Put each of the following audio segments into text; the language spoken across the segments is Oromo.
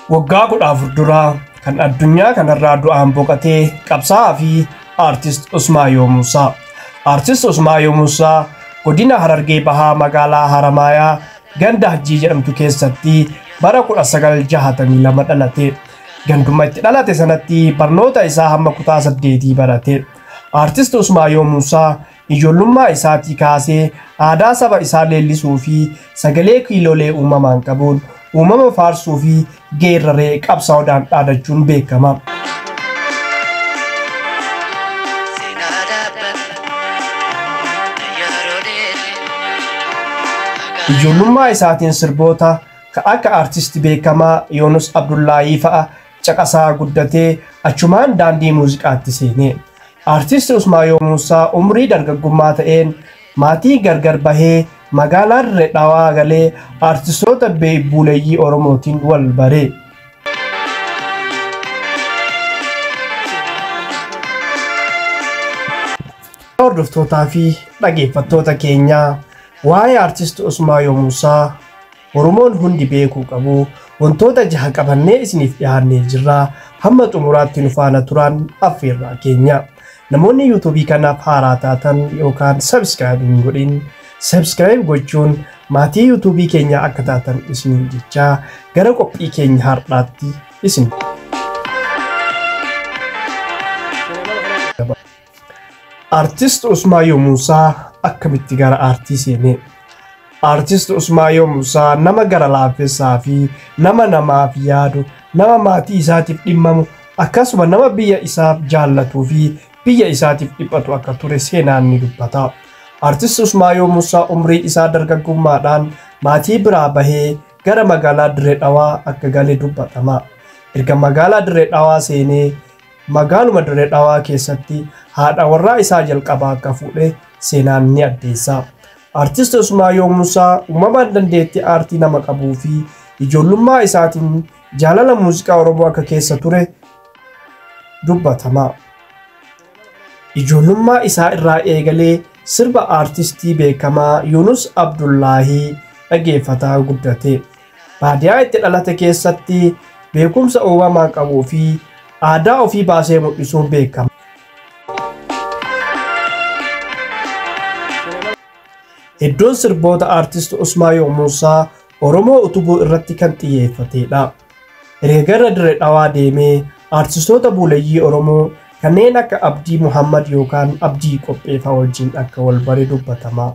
Waggaa 14 duraa kan addunyaa kanarraa du'aan boqotee qabsaa'aa fi aartist Usmaayyoo Muusaa. Aartist Usmaayyoo Muusaa godina Harargee Bahaa magaalaa Haramaayaa ganda Hajjii jedhamtu keessatti bara 1962 dhalate. Ganduma itti dhalate sanatti barnoota isaa hamma kutaa 8 barate. Aartist Usmaayyoo Muusaa ijoollummaa isaatii kaasee aadaa saba isaa leellisuu fi sagalee kiilolee uumamaan qabuun uumama faarsuu fi geerraree qabsaa'uudhaan dhaadachuun beekama. Ijoollummaa isaatiin sirboota akka aartistii beekamaa Yoonus Abdullaahii fa'a caqasaa guddatee achumaan daandii muuziqaatti seene. Aartist Usmaayyoo Muusaa umrii dargaggummaa ta'een maatii gargar bahee magaalaa Dirree Dhawaa galee aartistoota buleeyyii Oromootiin wal bare. Hordoftootaa fi dhaggeeffattoota keenyaa waa'ee aartist Usmaayyoo Muusaa Oromoon hundi beekuu qabu wantoota jaha qabannee isiniif dhiyaannee jirra. Hamma xumuraatti nu faana turan affeerraa keenya. Namoonni yuutuubii kanaaf haaraa taatan yookaan sabskiraayib hin godhin sabskiraayib gochuun maatii yuutuubii keenyaa akka taatan isiniin jechaa gara qophii keenya har'aatti isin. Aartist Usmaayyoo Muusaa akkamitti gara aartii seene? Aartist Usmaayyoo Muusaa nama gara laafessaa fi nama namaaf yaadu, nama maatii isaatiif dhimmamu, akkasuma nama biyya isaaf jaallatuu fi biyya isaatiif dhiphatu akka ture seenaan ni dubbata. Aartist Usmaayyoo Muusaa umrii isaa dargaggummaadhaan maatii biraa bahee gara magaalaa Dirree Dhawaa akka gale dubbatama. Erga magaalaa Dirree Dhawaa seenee magaaluma Dirree Dhawaa keessatti haadha warraa isaa jalqabaa akka fuudhe seenaan ni addeessa. Aartist Usmaayyoo Muusaa uumamaan dandeettii aartii nama qabuu fi ijoollummaa isaatiin jaalala muuziqaa Oromoo akka keessa ture dubbatama. Ijoollummaa isaa irraa eegalee sirba aartistii beekamaa Yoonus Abdullaahii dhaggeeffataa guddate. Baadiyaa itti dhalate keessatti beekumsa uumamaa qabuu fi aadaa ofii baasee mul'isuun beekama. Iddoon sirboota aartist Usmaayyoo Muusaa Oromoo utubuu irratti kan xiyyeeffatedha. Erga gara Dirree Dhawaa deemee aartistoota buleeyyii Oromoo kanneen akka Abdii Muhammad yookaan Abdii Qopheefaa wajjin akka wal bare dubbatama.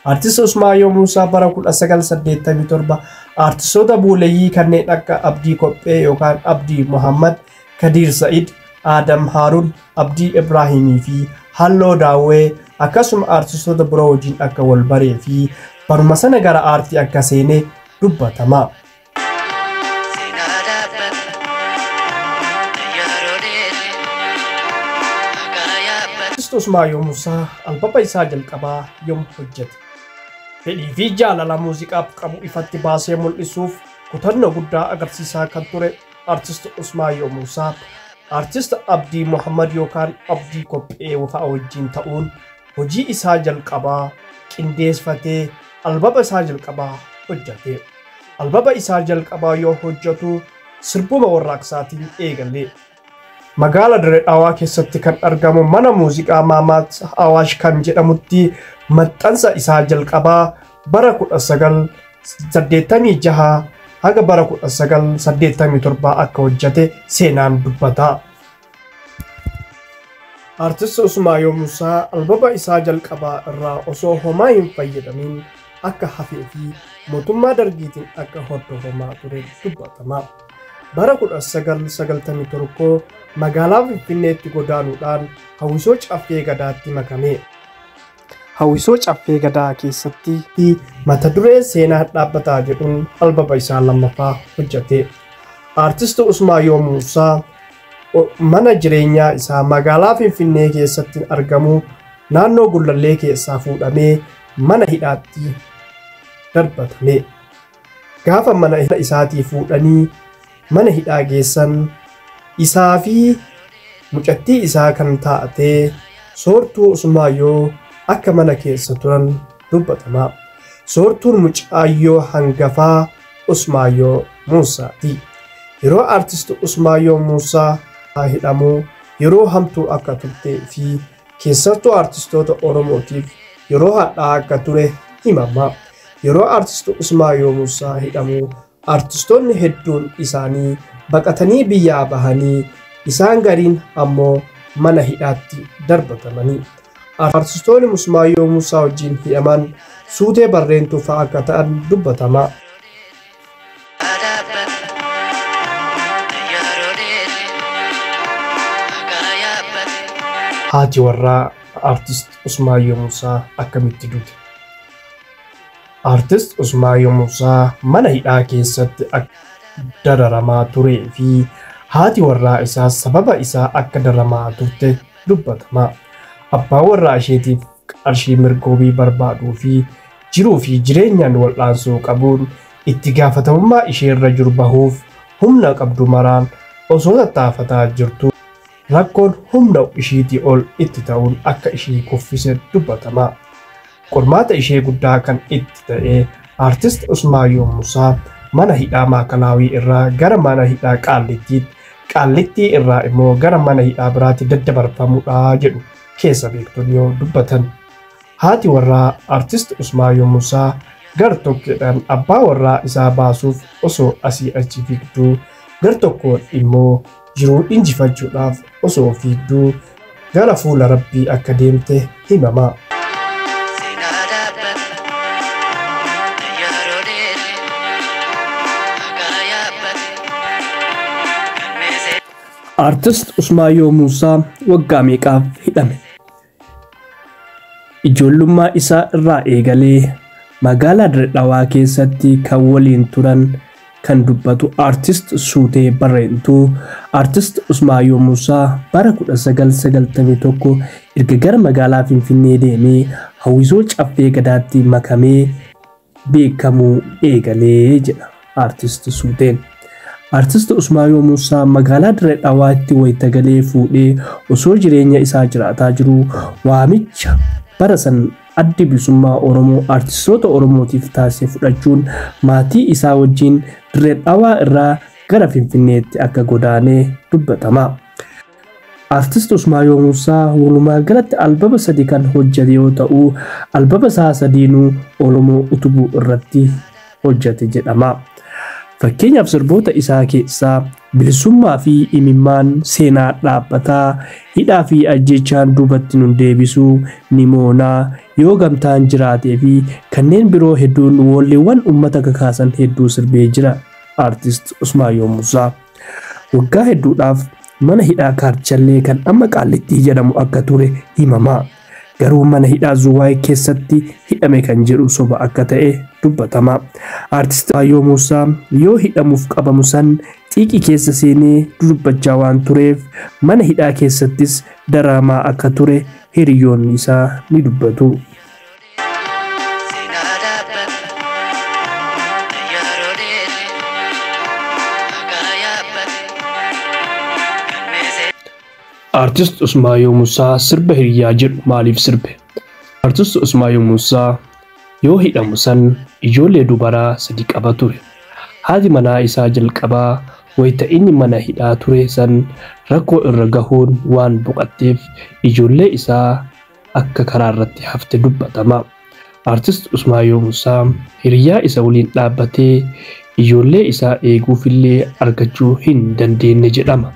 Aartist Usmaayyoo Muusaa bara 1987 aartistoota buleeyyii kanneen akka Abdii Qophee yookaan Abdii Muhammad, Kadiir Sa'id, Adam Haarun, Abdii Ibraahimii fi Halloo Daawwee akkasuma aartistoota biroo wajjin akka wal baree fi baruma sana gara aartii akka seene dubbatama. Aartist Usmaayyoo Muusaa albama isaa jalqabaa yoom hojjete? Fedhii fi jaalala muuziqaaf qabu ifatti baasee mul'isuuf kutannoo guddaa agarsiisaa kan ture aartist Usmaayyoo Muusaa aartist Abdii Muhammad yookaan Abdii Qophee fa'a wajjin ta'uun hojii isaa jalqabaa qindeeffatee albama isaa jalqabaa hojjete. Albama isaa jalqabaa yoo hojjetu sirbuma warraaqsaatiin eegale. Magaalaa Dirree Dhawaa keessatti kan argamu mana muuziqaa Maamaat Awaash kan jedhamutti maxxansa isaa jalqabaa bara 1986 haga bara 1987 akka hojjete seenaan dubbata. Aartist Usmaayyoo Muusaa albama isaa jalqabaa irraa osoo homaa hin fayyadamin akka hafee fi mootummaa dargiitiin akka hordofamaa ture dubbatama. Bara 1991 magaalaa Finfinneetti godaanuudhaan hawwisoo Caffee Gadaatti makame. Hawwisoo Caffee Gadaa keessatti mata duree seenaa dhaabbataa jedhuun albama isaa lammaffaa hojjete. Aartist Usmaayyoo Muusaa mana jireenyaa isaa magaalaa Finfinnee keessatti argamu naannoo Gullallee keessaa fuudhamee mana hidhaatti darbatame. Gaafa mana isaatii fuudhanii mana hidhaa geessan isaa fi mucattii isaa kan taate Soortuu Usmaayyoo akka mana keessa turan dubbatama. Soortuun mucaayyoo hangafaa Usmaayyoo Muusaati. Yeroo Aartist Usmaayyoo Muusaa hidhamuu yeroo hamtuu akka turtee fi keessattuu aartistoota Oromootiif yeroo hadhaa akka ture himama. Yeroo Aartist Usmaayyoo Muusaa hidhamuu aartistoonni hedduun isaanii baqatanii biyyaa bahanii isaan gariin ammoo mana hidhaatti darbatamanii. Aartistoonni Usmaayyoo Muusaa wajjin hidhaman Suutee Barreentuu fa'aa akka ta'an dubbatama. Haati warraa Aartist Usmaayyoo Muusaa akkamitti duute? Aartist Usmaayyoo Muusaa mana hidhaa keessatti akka dararamaa turee fi haati warraa isaa sababa isaa akka dararamaa turte dubbatama. Abbaan warraa isheetiif qarshii mirgoobii barbaaduu fi jiruu fi jireenyaan wal'aansoo qabuun itti gaafatamummaa isheerra jiru bahuuf humna qabdu maraan osoo tattaafataa jirtu rakkoon humna ishiitii ol itti ta'uun akka ishii kuffise dubbatama. Qormaata ishee guddaa kan itti ta'e Aartist Usmaayyoo Muusaa mana hidhaa Maakalaawii irraa gara mana hidhaa Qaallittiitti, Qaallittii irraa immoo gara mana hidhaa biraatti daddabarfamuudha jedhu keessa beektonni yoo dubbatan. Haati warraa Aartist Usmaayyoo Muusaa gar tokkodhaan abbaa warraa isaa baasuuf osoo asii achi fiigduu, gar tokkoon immoo jiruu injifachuudhaaf osoo fiigduu gara fuula Rabbii akka deemte himama. Aartist Usmaayyoo Muusaa waggaa meeqaaf hidhame? Ijoollummaa isaa irraa eegalee magaalaa Dirree Dhawaa keessatti kan waliin turan kan dubbatu Aartist Suutee Barreentuu Aartist Usmaayyoo Muusaa bara 1991 erga gara magaalaa Finfinnee deemee hawwisoo Caffee Gadaatti makamee beekamuu eegalee jedha Aartist Suuteen. Aartist Usmaayyoo Muusaa magaalaa Dirree Dhawaatti wayita galee fuudhee osoo jireenya isaa jiraataa jiru waamicha bara san addi bilisummaa Oromoo aartistoota Oromootiif taasise fudhachuun maatii isaa wajjin Dirree Dhawaa irraa gara Finfinneetti akka godaanee dubbatama. Aartist Usmaayyoo Muusaa walumaa galatti albama 3 kan hojjete yoo ta'u, albama isaa sadiinuu Oromoo utubuu irratti hojjete jedhama. Fakkeenyaaf sirboota isaa keessaa bilisummaa fi imimmaan seenaa dhaabbataa, hidhaa fi ajjechaan duubatti nun deebisuu, nimoonaa, yoo gamtaan jiraatee fi kanneen biroo hedduun walleewwan uummata kakaasan hedduu sirbee jira Aartist Usmaayyoo Muusaa. Waggaa hedduudhaaf mana hidhaa Kaarchallee kan amma Qaallittii jedhamu akka ture himama. Garuu mana hidhaa Zuwaay keessatti hidhame kan jedhu soba akka ta'e dubbatama. Aartist Usmaayyoo Muusaa yoo hidhamuuf qabamu san xiiqii keessa seenee dudubbachaa waan tureef mana hidhaa keessattis daramaa akka ture hiriyoonni isaa ni dubbatu. Aartist Usmaayyoo Muusaa sirba hiriyaa jedhu maaliif sirbe? Aartist Usmaayyoo Muusaa yoo hidhamu san ijoollee dubaraa 3 qaba ture. Haati manaa isaa jalqabaa wayita inni mana hidhaa ture san rakkoo irra gahuun waan boqatteef ijoollee isaa akka karaa irratti hafte dubbatama. Aartist Usmaayyoo Muusaa hiriyaa isa waliin dhaabbatee ijoollee isaa eeguufillee argachuu hin dandeenye jedhama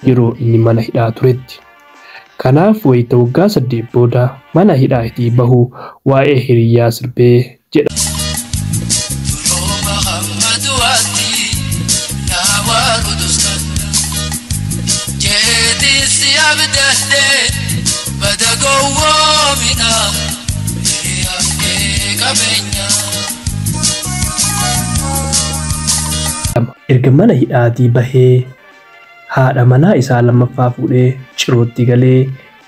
yeroo inni mana hidhaa turetti. Kanaaf wayita waggaa 8 booda mana hidhaa itti bahu waa'ee hiriyaa sirbee jedha. Erga mana hidhaatii bahee haadha manaa isaa lammaffaa fuudhee cirootti galee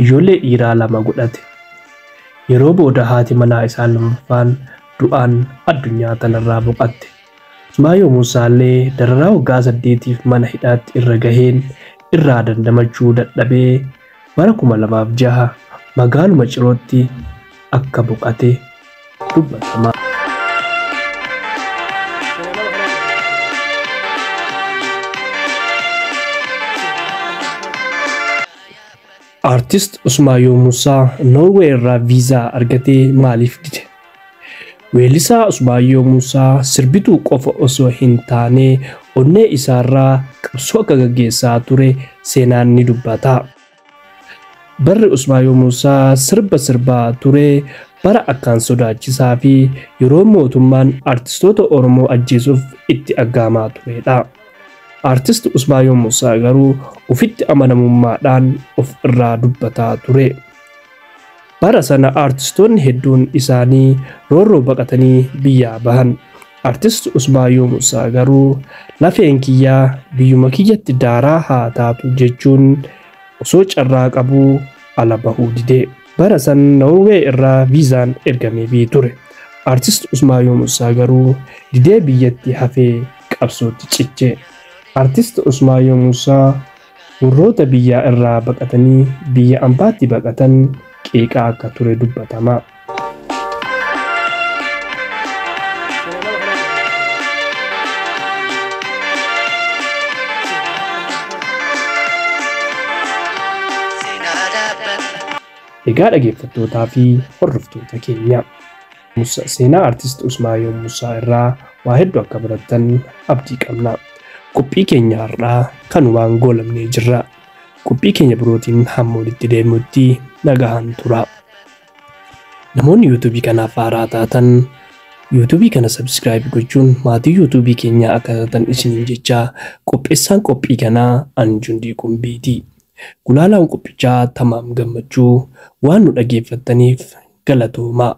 ijoollee dhiiraa 2 godhate. Yeroo booda haati manaa isaa lammaffaan du'aan addunyaa tanarraa boqatte. Usmaayyoo Muusaallee dararaa waggaa 8 mana hidhaatti irra gaheen irraa dandamachuu dadhabee bara 2006 magaaluma Cirootti akka boqate dubbatama. Artist Usmaayyoo Muusaa Noorwee irraa viizaa argatee maaliif dide? Weellisaa Usmaayyoo Muusaa sirbituu qofa osoo hin taane onnee isaarraa qabsoo akka gaggeessaa ture seenaan ni dubbata. Barri Usmaayyoo Muusaa sirba sirbaa ture bara akkaan sodaachisaa fi yeroo mootummaan artistoota Oromoo ajjeesuuf itti aggaamaa turedha. Artist Usmaayyoo Muusaa garuu ofitti amanamummaadhaan of irraa dubbataa ture. Bara sana artistoonni hedduun isaanii roorroo baqatanii biyyaa bahan. Artist Usmaayyoo Muusaa garuu lafeen kiyyaa biyyuma kiyyatti daaraa haa taatu jechuun osoo carraa qabuu ala bahuu dide. Bara san Noorwee irraa viizaan ergameefii ture. Artist Usmaayyoo Muusaa garuu didee biyyatti hafee qabsootti ciche. Artist Usmaayyoo Muusaa warroota biyyaa irraa baqatanii biyya ambaatti baqatan qeeqaa akka ture dubbatama. Egaa dhaggeeffattootaa fi hordoftoota keenya seenaa artist Usmaayyoo Muusaa irraa waa hedduu akka barattan abdii qabna. Qophii keenya har'aa kanumaan goolabnee jirra. Qophii keenya birootiin hamma walitti deemnutti nagahaan tura. Namoonni yuutuubii kanaaf haaraa taatan yuutuubii kana sabskiraayib gochuun maatii yuutuubii keenyaa akka taatan isiniin jecha qopheessaan qophii kanaa Anjundii Qumbiiti. Gulaalaan qophichaa Tamaam Gammachuu waan nu dhaggeeffattaniif galatoomaa.